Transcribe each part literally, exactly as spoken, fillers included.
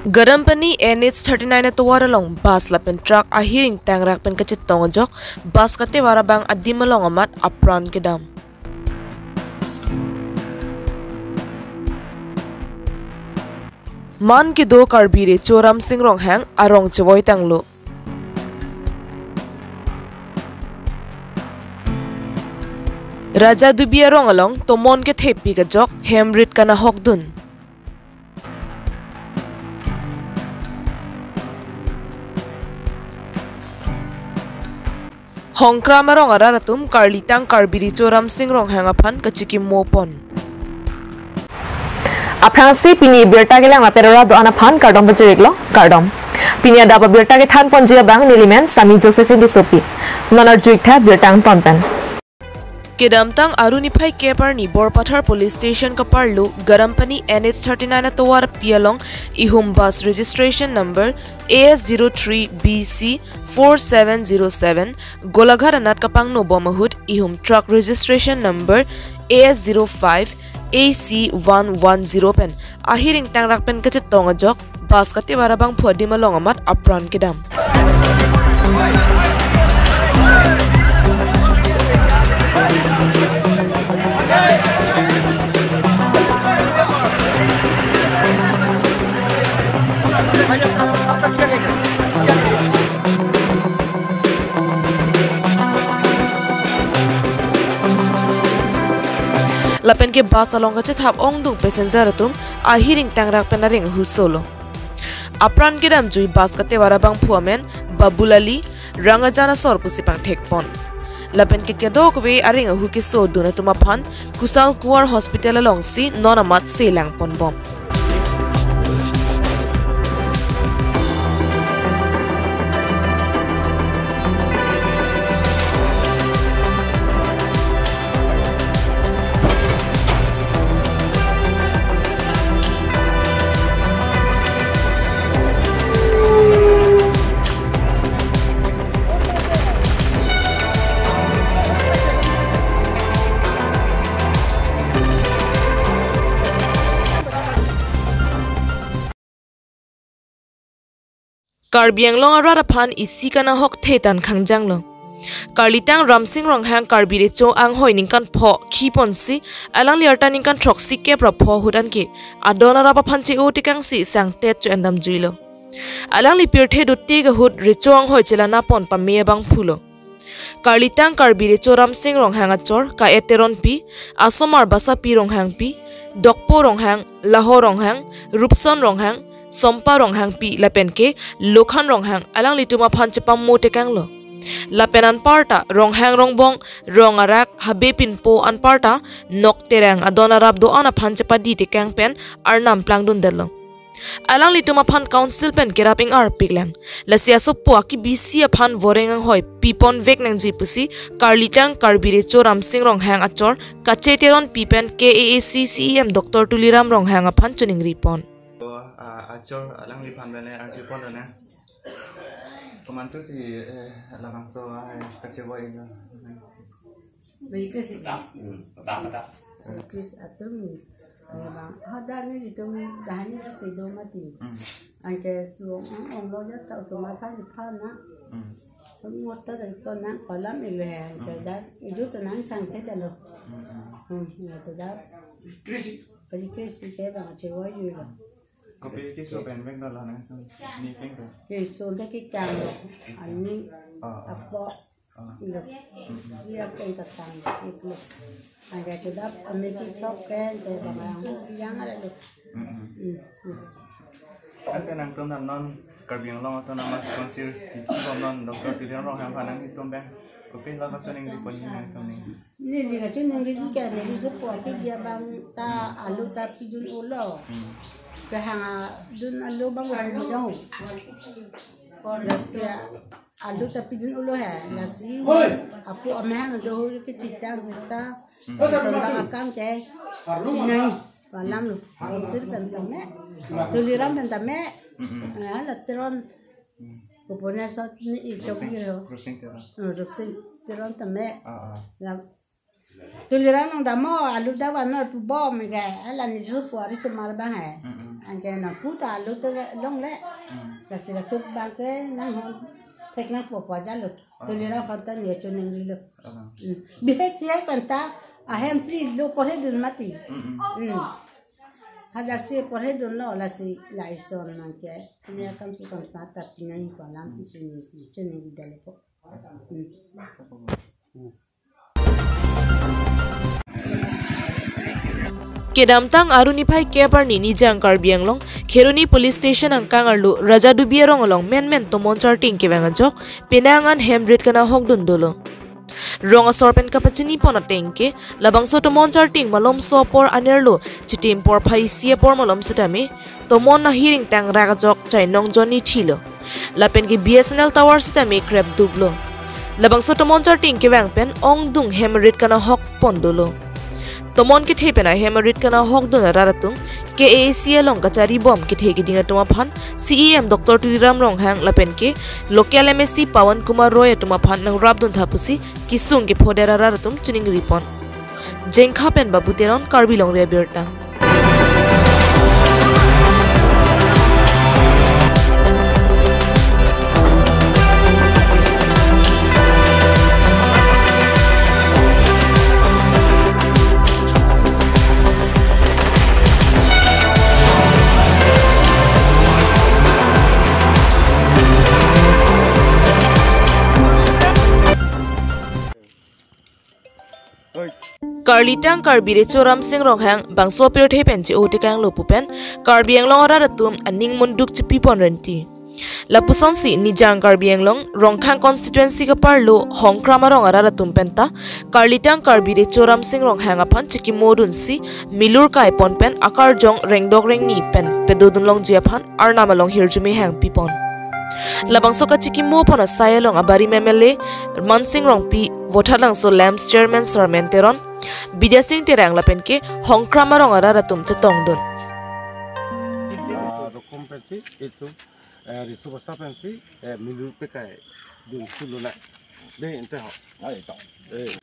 Gadampani N H thirty-nine atovar along bus lapen truck ahir ingtangrak pen kachetong ajok bus katevar abang adim along amat apran kedam. Man kedo Karbi Recho Ramsing Ronghang arong chevoi tanglo. Raja Dubi arong along tomon kethepi kajok hem rit kanahok dun. Hongkram arong arat atum karlitang Karbi Recho Ramsing Ronghang aphan kachikimo pon. Aphrangsi pini birta kelang lapen rat do-an aphan kardom pajiriklo, kardom. Pini adap abirta kethan ponji abang nelimen Sami Josephine Tissopi. Non arju-iktha birta angton pen. Kedamtang Aru niphai kep arni Borpathar Police Station kaparlo Gadampani N H thirty-nine atovar api along ihum bus registration number A S zero three B C four seven zero seven Golaghat anat kapangno bom ahut ihum truck registration number A S zero five A C one one zero pen ahir ingtangrak pen kachetong ajok bus katevar abangphu adim along amat apran kedam. Lapen ke bus along kachethap ongdung passenger atum ahir ingtangrak pen areng ahu solo. Apran kedamjui bus katevar abangphu amen Babulali, Rangajan asor pusi pangthek pon. Lapen ke kedokave areng ahu keso dun atum aphan Kusal Kuwar Hospital alongsi non amat selang pon bom. Karbi Anglong arat aphan isi kanahok thetan khangjanglo. Karlitang Ramsing Ronghang Karbi Recho anghoi ningkan pho khi ponsi alangli arta ningkan throksi kep ra pho ahut anke adon arap aphan che-o tekangsi sangtet cho-endamjuilo. Alangli pirthe dotik ahut Recho anghoi chelana pon pame abangphulo. Karlitang Karbi Recho Ramsing Ronghang achor, Ka-et Teronpi, asomar Basapi Ronghangpi, Dokpo Ronghang, Laho Ronghang, Rupson Ronghang, Sompa Ronghangpi lapen ke Lokhan Ronghang alanglitum aphan chepamo tekanglo. Lapen anparta Ronghang Rongbong, Rong Arak, Habe Pinpo anparta Nok Terang adon arap do-an aphan chepadi tekang pen arnam plangdundetlo. Alanglitum aphan council pen kerap ing-arpiklang. Lasi asopo akibisi aphan voreng anghoi pipon vek nangji pusi Karlitang Karbi Recho Ramsing Ronghang achor Kache Teronpi pen K A A C C E M Doctor Tuliram Ronghang aphan choningri pon. Ah, achor alangliphan bene arju pon done. Komantu si, eh, labangso, ah, kachevoi lo. Baik sih. Baik atum. Labang, hadak ni itum dahani si do mati. Hmm. Anke suong ong ong lo ja ta usoma tha di pha na. Hmm. Ngot ta dari to nang kolam ile. Anke Hmm. dak, iju to nang sangke dalo. Hmm, hmm. Hmm, ya to dak. Kali kesi ke bang chevoi lo. Kopi keso pen beng dala nang, ni peng to. Keso de kekang lo. Ani Ah, ah. apo Ah. lo. Mm-mm. Dia peng tatang lo. Anke kedap ami ki prok ke, ke bang yang, yang ada lo. Mm-mm. Hmm, hmm. Anke nangtum dam non Karbi Anglong Autonomous Council, itu non Doctor Tuliram Ronghang aphan nangtum beng. Kopi la kachoningri pon nangtum ni. Neli kachoningri ke, neli sopo ke dia bang ta alu ta pidun ulo. Hmm. Kehang adun alu bang ulo dong. Lasi alu ta pidun ulo he. Lasi apo amahang do huri ke citang sita. Hmm. Sondang akam ke. Pinai. Alam lo. Sir pen tame. Tuliram pen tame. Hmm. Ah, la Teron. Hmm. Kopone sot ni ichok Rupsing, yo. Rupsing Teron. Oh, Rupsing Teron tame. Ah, ah. La Tuliram nangdamlo, alu davan noi pu bom ke, ala nisu puari sumar bang hai. Mm-mm. Anke nangpu ta alu te longle. Mm. Lasi kasup bang ke nanghon thek nangpo pu aja lo. Ah. Tuliram kontan ye choningri lo. Ah. Mm. Bihek tiak penta, ahem si lo porhedun mati. Mm-mm. Mm. Hajasi porhedunlo, lasi lason nangke. Kami akam si kam sata pinang ko lang, mm, si ni, ni choningri dale po. Mm. Kedamtang Aru niphai kep arni Nijang Karbi Anglong, Kheroni Police Station angkang arlo Raja Dubi arong along menmen tomon charting kevang ajok, penang an hem rit kanahokdun dolo. Rong asor pen kapachini pon ateng ke, labangso tomon charting malomso apor anerlo, chitim porphai isi apor malom sitame, tomon ahiring tangrak ajok chainong jonni thilo. Lapen ke B S N L tower sitame krepduklo. Labangso tomon charting kevang pen ongdung hem rit kanahok pon dolo. Tomon kethe pen ahem rit kanahokdun arat atum K A A C along kachari bom kethe keding atum aphan C E M Doctor Tuliram Ronghang lapen ke local M A C Pawan Kumar Roy atum aphan nangrapdun tha pusi kesung kephodet arat atum choningri pon. Jengkha pen Babu Teron, Karbi Longri Abirta. Karlitang Karbi Recho Ramsing Ronghang bangso apirthe pen che-o tekanglo pu pen Karbi Anglong arat atum aning munduk chipi pon renti. Lapusonsi Nijang Karbi Anglong Rongkhang constituency kaparlo Hongkram arong arat atum penta Karlitang Karbi Recho Ramsing Ronghang aphan chikimodunsi milur kai pon pen akarjong rengdok rengni pen pedodun longji aphan arnam along hirjume hangpi pon. Labangso kachikimo pon asai along abarim M L A Mansing Rongpi, Vothatlangso LAMPS chairman Sarmen Teron, Bidya Sing Terang lapen ke Hongkram arong arat atum chetongdun. Ah, rokom pensi itu, eh, risu basa pensi, eh, milur pekai dun suluna. Dei, ente ho. Ai, to. Eh.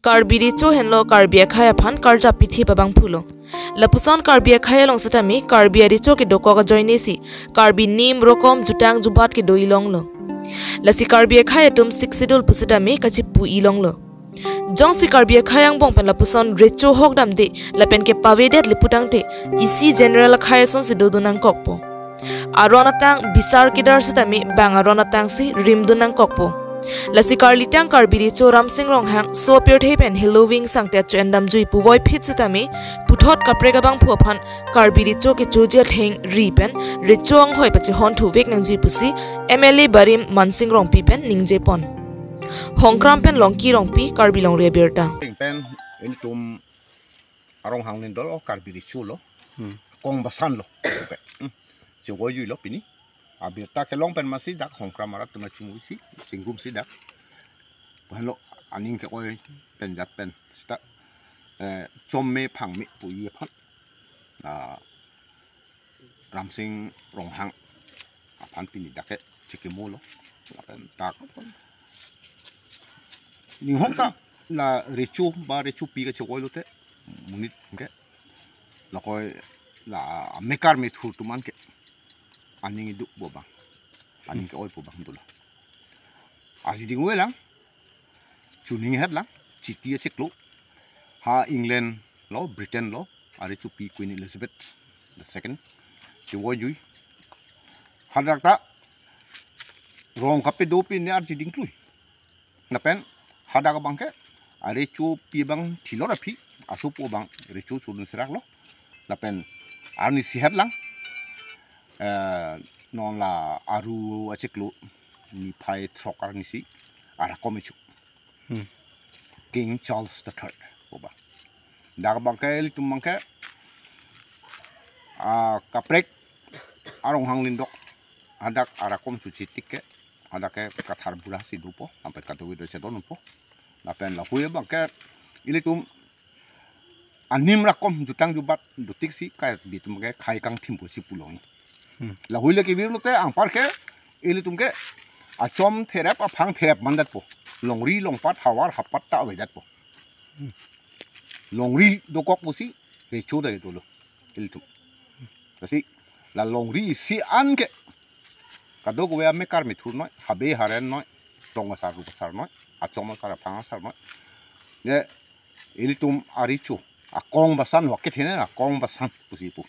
Karbi Recho henlo Karbi akhei aphan karjap pithi pabangphulo. Lapuson Karbi akhei along sitame Karbi arecho kedokok ajoinesi Karbi nim rokom jutang jubat kedo-i longlo. Lasi Karbi akhei atum Sixth Schedule pusitame kachipu-i longlo. Jongsi Karbi akhei angbong pen lapuson recho hok damde lapen ke pavedet le putangte isi general akhei asonsi dodun nangkokpo. Aron atang bisar kedar sitame bang aron atangsi rimdun nangkokpo. Lasi Karlitang Karbi Recho Ramsing Ronghang so apirthe pen Halloween sangte acho-en damjui puvoiphit sitame puthot kaprek abangphu aphan Karbi Recho kechoji athengri pen recho anghoi pachehonthu vek nangji pusi M L A barim Mansing Rongpi pen ningje pon. Hongkram pen Longki Rongpi, Karbi Longri Abirta. Pen ilitum aronghang lindol o Karbi Recho lo. Hmm. Kong basan lo. Hmm. Chevoijuilo pini. Abirta kelong pen masi dak Hongkram arat atum chingvui si, chinggum si dak. Helo aning ke-oi pen jat pen sita, eh, chomme phangme pu-i aphan. Ah, Ramsing Ronghang aphan pini dak ke chikimolo. Lapen dak ninghong ta la recho ba rechopi kachevoi lote monit ke. Lakoi la mekar methur atum an ke aning iduk pu abang. Aning ke-oi pu abang dolo. Aji dingvoi lang. Chuning het lang. Chiti achiklo. Ha England lo, Britain lo, arechopi Queen Elizabeth the second chevoijui. Hadak ta rong kapedo pine arji dingklui. Lapen hadak abang ke arechopi abang thilor aphi asopo abang recho chodun seraklo. Lapen arnisi het lang, eh, non la Aru achiklo niphai throk arnisi arakom ichu. Hmm. King Charles the third pu abang. Dak abang ke ilitum abang ke, ah, kaprek aronghang lindok hadak arakom chuchitik ke, hadak ke Kathar Bura si dopo, sampai katuwi do chedonpo. Lapen lahui abang ke ilitum anim rakom jutang jubat dotiksi Karbi atum ke khei kangthim pusi pulong. Lahui le kebir lote anpar ke ilitum ke achom therep aphang therep mandatpo. Longri longpat havar hapat ta avedetpo. Longri dokok pusi recho ta dolo ilitum. Lasi la longri isi an ke kadokave amekar methur noi, habe haren noi, rong asar rup asar noi, achom asar aphang asar noi. Ne ilitum arecho akong basan wake thene akong basan pusi pu.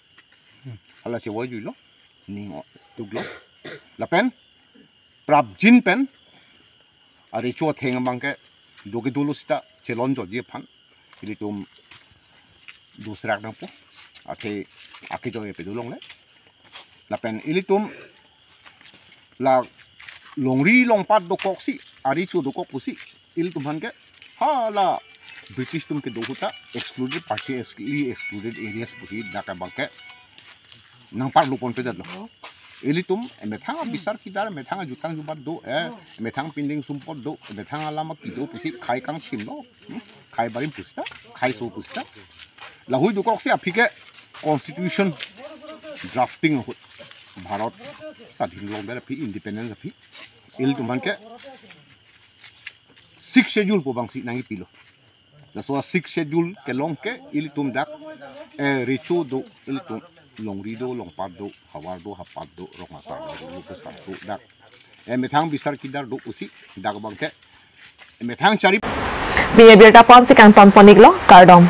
Hala chevoi juilo ning o- tuklo. Lapen prapjin pen arecho atheng abang ke doke dolo sita chelon joji aphan ilitum dusrak nangpo. Athe akejoi pedolongle. Lapen ilitum la longri longpat dokoksi, arecho dokok pusi ilitum aphan ke hala British atum kedo ahut ta excluded, partially excluded areas pusi dak abang ke nangparlo ponpedetlo. Ilitum emethang abisar kidar, emethang ajutang jubat do, eh, emethang pindeng sumpot do, emethang alam kedo pusi khei kangchimlo, hmm? Khei barim pusita, khei so pusita. Lahui dokoksi aphi ke constitution drafting ahut, Bharat sadhin longdet aphi, independence aphi, ilitum aphan ke sixth schedule pu abangsi nangkepilo. Laso sixth schedule kelong ke ilitum dak, eh, recho do, ilitum longri do, longpat do, havar do, hapat do, rong asar do, rup asar do dak, eh, emethang bisar kidar do pusi dak abang ke, eh, emethang chari. Pini abirta ponsi kangton pon-iklo, kardom.